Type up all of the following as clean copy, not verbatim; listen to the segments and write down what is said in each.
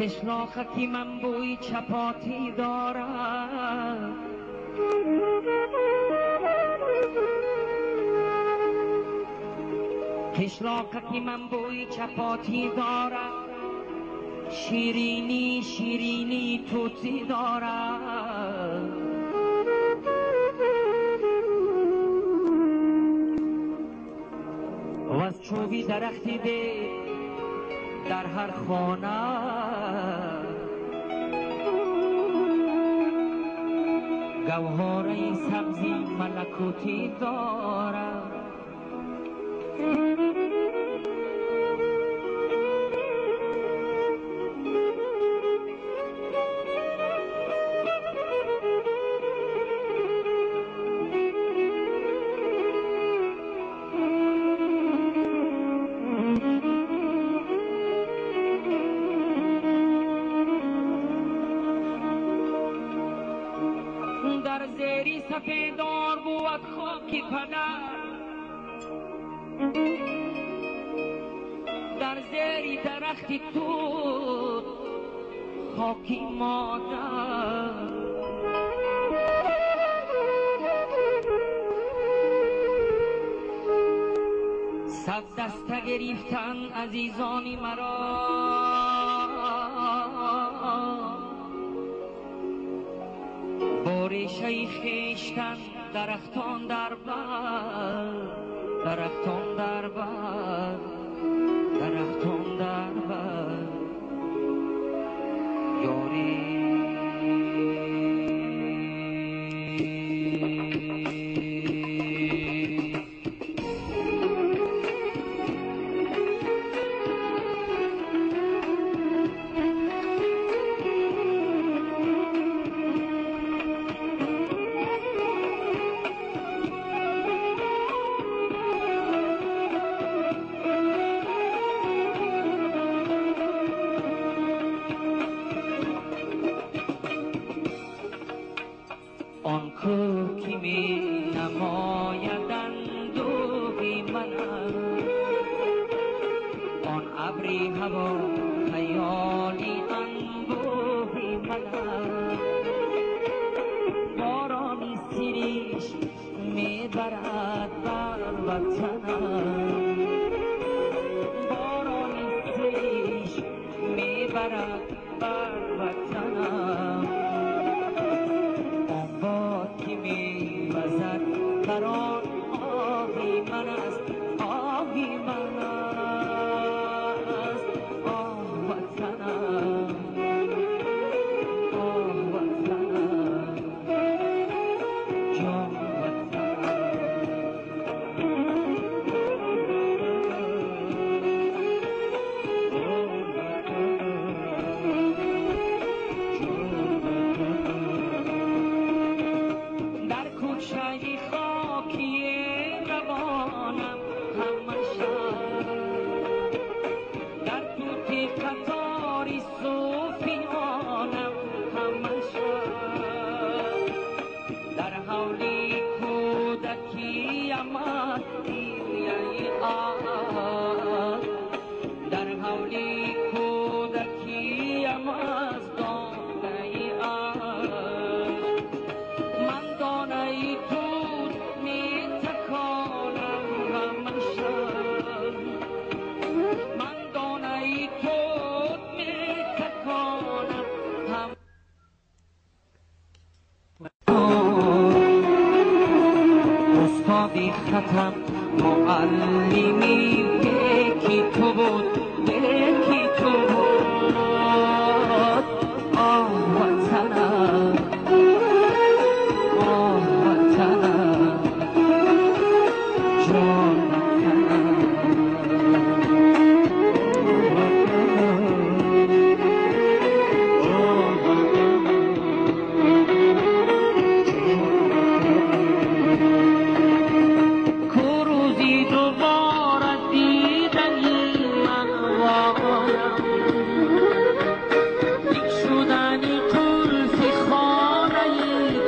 Қишлоқаки ман бӯи чапотӣ дорад, қишлоқаки ман бӯи чапотӣ дорад, ширинӣ ширинӣ тӯтӣ дорад. ва аз чӯби дарахти бед дар ҳар хона гавҳораи сабзи малакутӣ дорад. дар зери сафедор буд хоки падар, дар зери дарахти тут хоки модар. Сад даста гирифтан азизони маро, бо решаи хештан дарахтон дар бар, дарахтон дар бар, дарахтон дар бар. Ёрӣ он کوه که می نماید اندوه من است، آن ابری هوا خیالی انبوه من است. بارانی سیریش میبرد بر وطنم، بارانی سیریش میبرد بر وطنم. بر آن آهی من است، آهی من است. آه وطنم، آه وطنم، جان وطنم. در کوچه خاکی روانم همه شب، در توتی قطاری صوفیانم همه شب، در حولی کودکیم از گریه آه، در حولی کودکیم از دانه آه. من دانه توت می تکانم همه شب، من دانه توت می تکانم هم. استادی ختم معلمی یکی تو بود، یکی تو بود. آه وطنم، آه وطنم، جان وطنم. کو روزی دوباره دیدنی من وایم، یک شدنی قلف خانه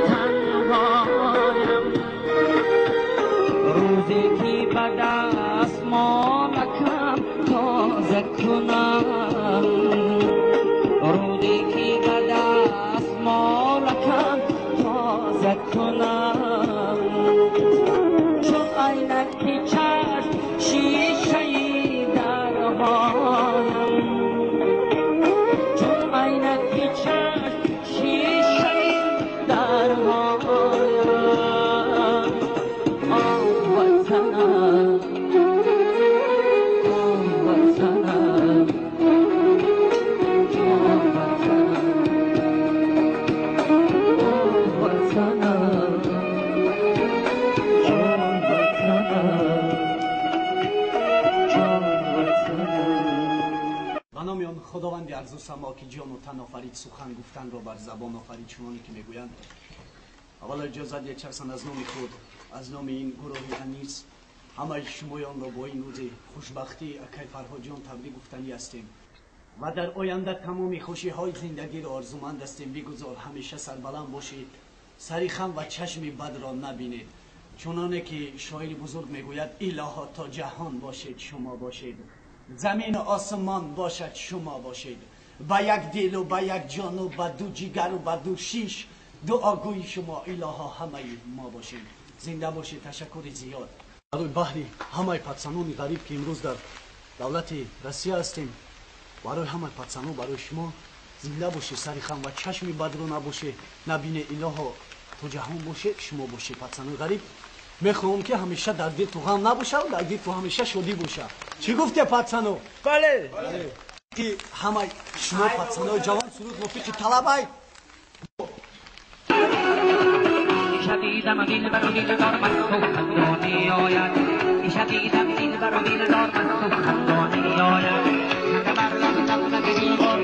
تنهایم. روزی که به دست مالکم تازه کنم، عینک چشم شیشه درهایم، چون عینک چشم شیشه درهایم. آه وطنم، آه وطنم، جان وطنم، آه وطنم، جان وطنم، جان وطنم. Ба номи он Худованди арзу само, ки ҷону тан офарид, сухан гуфтанро бар забон офарид, чуноне ки мегӯянд. Аввало иҷозат диҳед шахсан аз номи худ, аз номи ин гурӯҳи Анис ҳамаи шумоёнро бо ин рӯзи хушбахтӣ акай Фарҳодҷон табрик гуфтанӣ ҳастем ва дар оянда тамоми хушиҳои зиндагиро орзуманд ҳастем. Бигузор ҳамеша сарбаланд бошед, сари хам ва чашми бадро набинед. Чуноне ки шоири бузург мегӯяд: илоҳо то ҷаҳон бошед шумо бошед, замину осмон бошад шумо бошед, ба як дилу ба як ҷону ба ду ҷигару ба ду шиш дуогӯи шумо илоҳо ҳамаи мо бошем. Зинда бошед. Ташаккури зиёд барои баҳри ҳамаи пацанони ғариб, ки имрӯз дар давлати Россия ҳастем. Барои ҳамаи пацано, барои шумо зинда бошед, сари хам ва чашми бадро набоше набине. Илоҳо то ҷаҳон бошед шумо бошед. Пацанои ғариб, мехоҳам ки ҳамеша дар дил ту ғам набошад, дар дил ту ҳамеша шодӣ бошад. Чӣ гуфте, пацано? Бале. Ки ҳамаи шумо пацанои ҷавон суруд мувофиқи талабай. شدیدم دلبر و دلدار مست و خندانی آید، شدیدم دلبر و دلدار مست و خندانی آید، خنده بر لب لب لب دیوار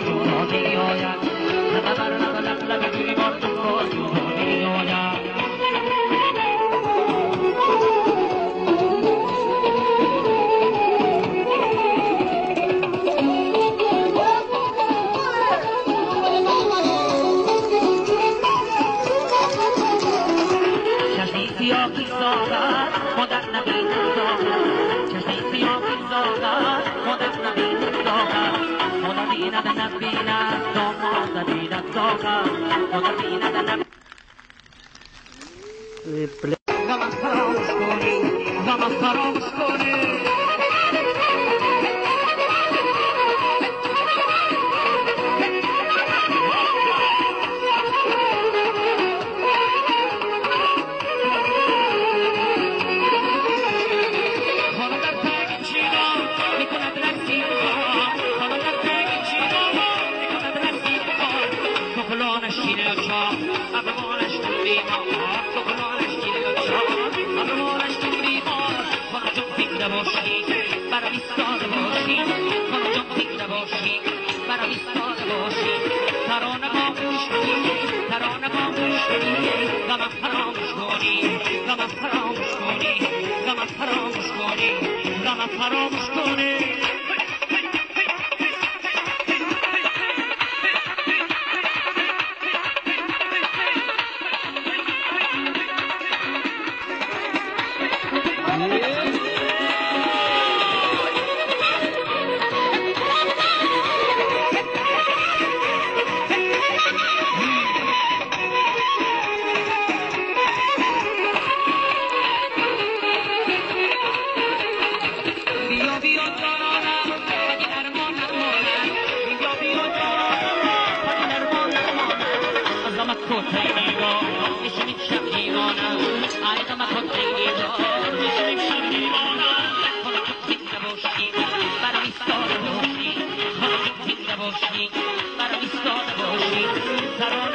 جونانی آید، خنده بر لب لب لب دیوار جونانی آید. چشمی سیاهی ساغر مادر نبیند ساغر، چشمی سیاهی ساغر مادر نبیند ساغر، مادر بیند نبیند داماد نبیند ساغر، مادر بیند نبیند. غمم فراموش کنی، غمم فراموش کنی. خانم در تنگ چینا میکند رقصی خان، خانم در تنگ چینا میکند رقصی خان، کفلانش کیله و چاق ابروانش بیمار، کفلانش کیله و چاق ابروانش بیمار. خانم جان زنده باشی برام ایستاده باشی، خانم جان زنده باشی برام ایستاده باشی، ترانه خاموش کنی، ترانه خاموش کنی، غمم فراموش کنی، غمم فراموش کنی، غمم فراموش کنی، غمم فراموش کنی. بیا بیا جانانم مگه درمان نماند، بیا بیا جانانم مگه درمان نماند، از غمت کتری نگار میشم امشب دیوانم، ای غمت کتری نگار میشم امشب دیوانم. خانم جان زنده باشی برام ایستاده باشی، خانم جان زنده باشی برام ایستاده باشی، ترانه